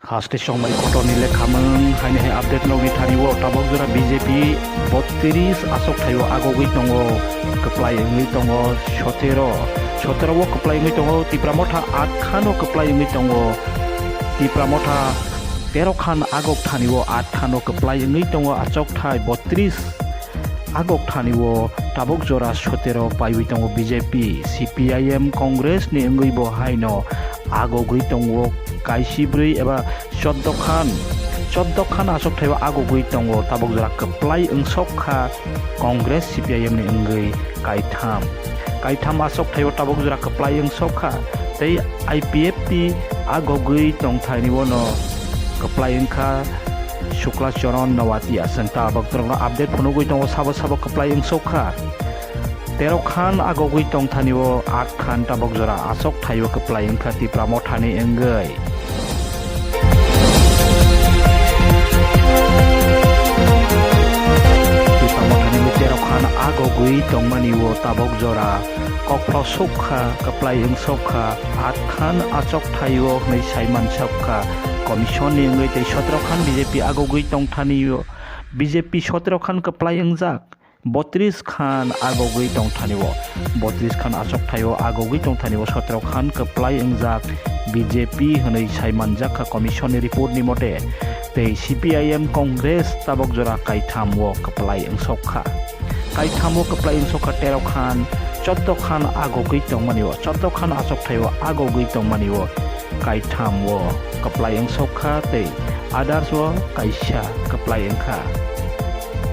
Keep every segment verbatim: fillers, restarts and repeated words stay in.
Haste chongmani kotorni lekhamung haini hai update nokni thani o tabok jora B J P botris achok thaio agogwi tongo, kwplai wngwi tongo sotero, sotero o kwplai wngwi tongo, Tipra Motha aat khan o kwplai wngwi tongo, Tipra Motha tero khan agok thani o aat khan o kwplai wngwi tongo, achok thai botris agok thani o tabok jora sotero paiwi tongo B J P, C P I M, Congress ni wngwi bo haino agogwi tongo kaisibrwi eba choddo khan, choddo khan achok thaio agogwi tongo tabok jora kwplai wngsok kha Congress C P I M ni wngwi kaitham, kaitham achok thaio tabok jora kwplai wngsok kha tei I P F T agogwi tongthaini bono kwplai wngkha Shukla Charan Noatia. Chwng tabok borokno update phunugwi tongo sabo sabo kwplai wngsok kha. Tero khan agogwi tongthani o aat khan tabok jora achok thaio kwplai wngkha Tipra Mothani wngwi. Tipra Mothani wngwi tero khan agogwi tongmani o tabok jora kokphro sukha kwplai wngsokha aat khan achok thaio hwnwi saiman sokha commission ni wngwi tei sotero khan B J P agogwi tongthani o B J P sotero khan kwplai wngjak. Botris khan agogwi tongthani o, botris khan achok thaio agogwi tongthani o sotero khan kwplai wngjak B J P hwnwi saimanjak kha commission ni report ni mote, tei C P I M Congress tabok jora kaitham o kwplai wngsok kha. Kaitham o kwplai wngsok kha tero khan, choddo khan agogwi tongmani o, choddo khan achok thaio agogwi tongmani o kaitham o kwplai wngsok kha tei others o kaisa kwplai wngkha.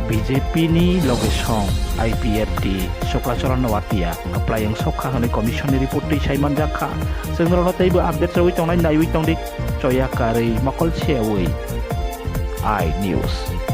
B J P ni loge song I P F T Shukla Charan Noatia kwplai wngsok kha hwnwi commission ni report twi saimanjak kha. Chwng norokno teibo update rwui tongnai, naiwi tongdi choya karwi mokol seui. I News.